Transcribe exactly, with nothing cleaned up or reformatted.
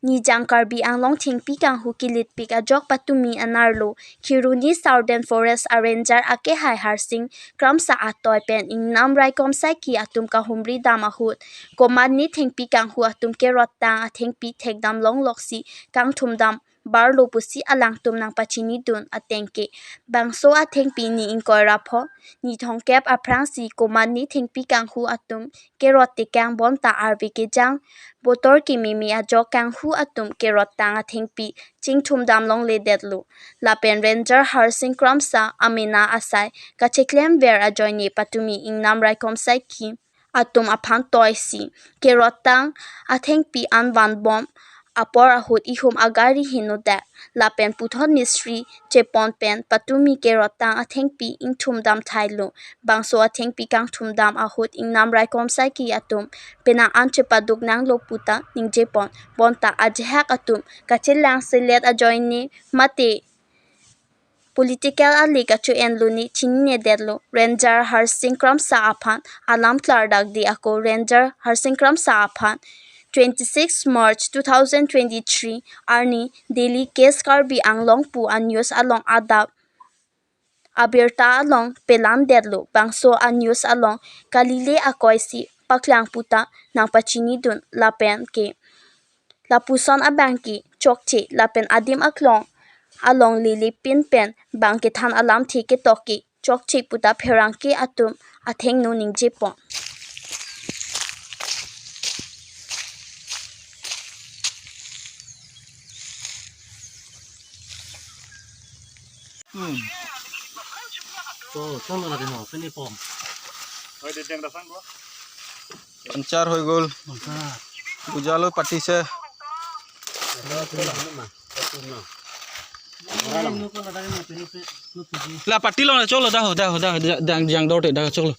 Nijang Karbi Anglong thengpi kanghu kilitpik ajok patumi anerlo Kheroni Southern Forest a Ranger akehai Harsing Kramsa atoi pen ingnam raikom saiki atum kahumri dam ahut komatne thengpi kanghu atum kerot tang athengpi thekdam longloksi kangthum dam barlo pusi alangtum nangpachinidun ateng ke. Bangso athengpi ni ingkoi ra pho ni thomkep aphrangsi komatne thengpi kanghu atum kerot tekang bonta arve kejang botor kememe ajok kanghu atum kerot tang athengpi chingthum dam longledetlo. Lapen Ranger Harsing Kramsa amena asai kacheklemver ajoine patumi ingnam raikom saiki atum aphan toisi kerot tang athengpi an vanbom apor ahut ihum agari henodak lapen puthot nisri chepon pen patumi kerot tang athengpi ingthum dam thailo. Bangso athengpi kangthum dam ahut ingnam raikom saiki atum penang an chepaduk nanglo puta ningjepon bonta ajahak atum kachelang selet ajoine mate political ali kacho-enlo ne chininedetlo. Ranger Harsing Kramsa aphan alam klardak di ako Ranger Harsing Kramsa aphan twenty-six March two thousand twenty-three arni Daily Case Karbi Anglong pu a-news along adap abirta along pelandetlo. Bangso a-news along kalile akoisi paklang puta nangpachinidun lapen ke lapuson abang ke chokche lapen adim aklong along lele pin pen bang kethan alamthe ketok ke chokche puta pherangke atum athengno ningjepon. Hmm. To, cholo lagi no, sini pom. Pancture hoi gol. Pancture. Bujalo patise. La pati lo na cholo, daho, daho, daho, jang, jang dorte, daho, cholo.